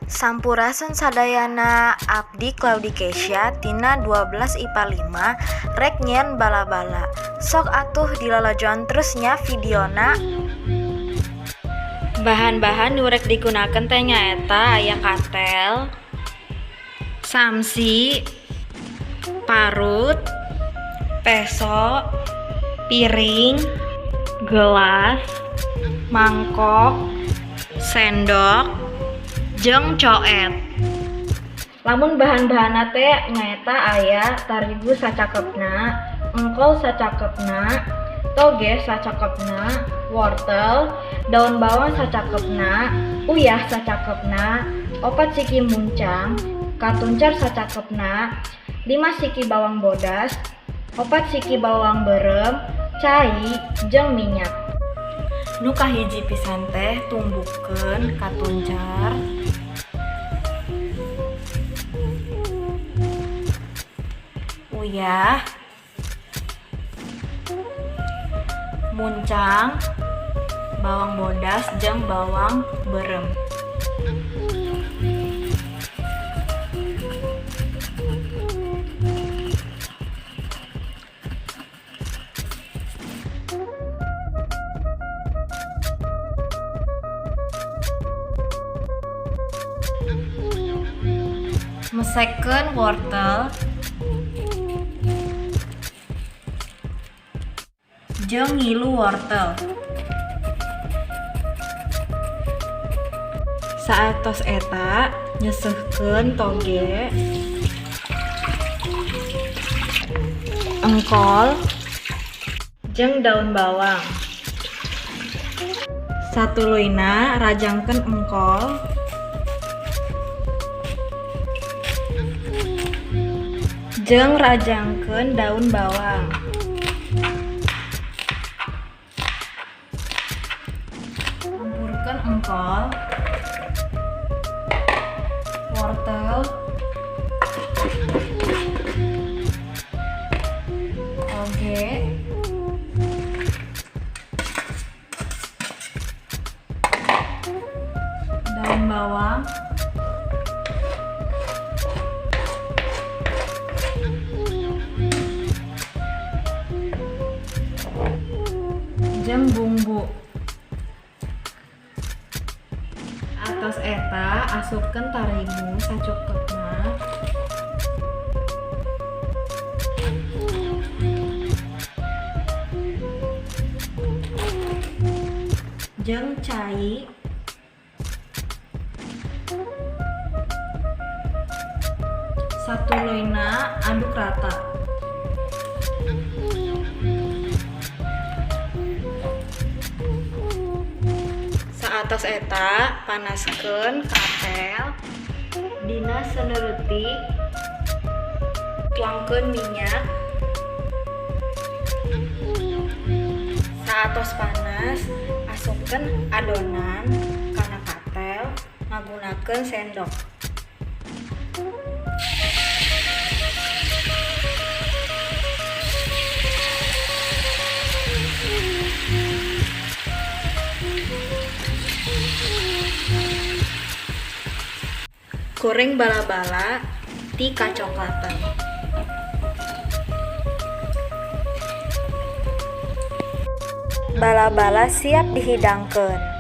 Sampurasun sadayana, abdi Claudi Keisha tina 12 IPA 5 rek nyieun bala-bala. Sok atuh dilalajoan terus nya videona. Bahan-bahan nu rek digunakeun teh nyaeta aya katel, samsi, parut, peso, piring, gelas, mangkok, sendok, jeung coet. Lamun bahan-bahanna teh nyaeta aya tarigu sacakepna, engkol sacakepna, toge sacakepna, wortel, daun bawang sacakepna, uyah sacakepna, 4 siki muncang, katuncar sacakepna, 5 siki bawang bodas, 4 siki bawang beureum, cai, jeung minyak. Nu kahiji pisan teh tumbukkeun katuncar, uyah, muncang, bawang bodas jeung bawang beureum. Mesekkeun wortel jeung ngilu wortel. Saatos eta nyeuseuhkeun toge, engkol, jeung daun bawang. Satuluyna rajangkeun engkol, jeung rajangkeun daun bawang. Campurkeun engkol, wortel, toge, daun bawang, jeung bumbu. Atos eta asupkeun tarigu sacukupna, jeung cai, satuluyna aduk rata. Saatos eta panaskeun katel dina seuneu leutik, tuangkeun minyak. Saatos panas, asupkeun adonan kana katel ngagunakeun sendok. Goreng bala-bala ti kacoklatan. Bala-bala siap dihidangkeun.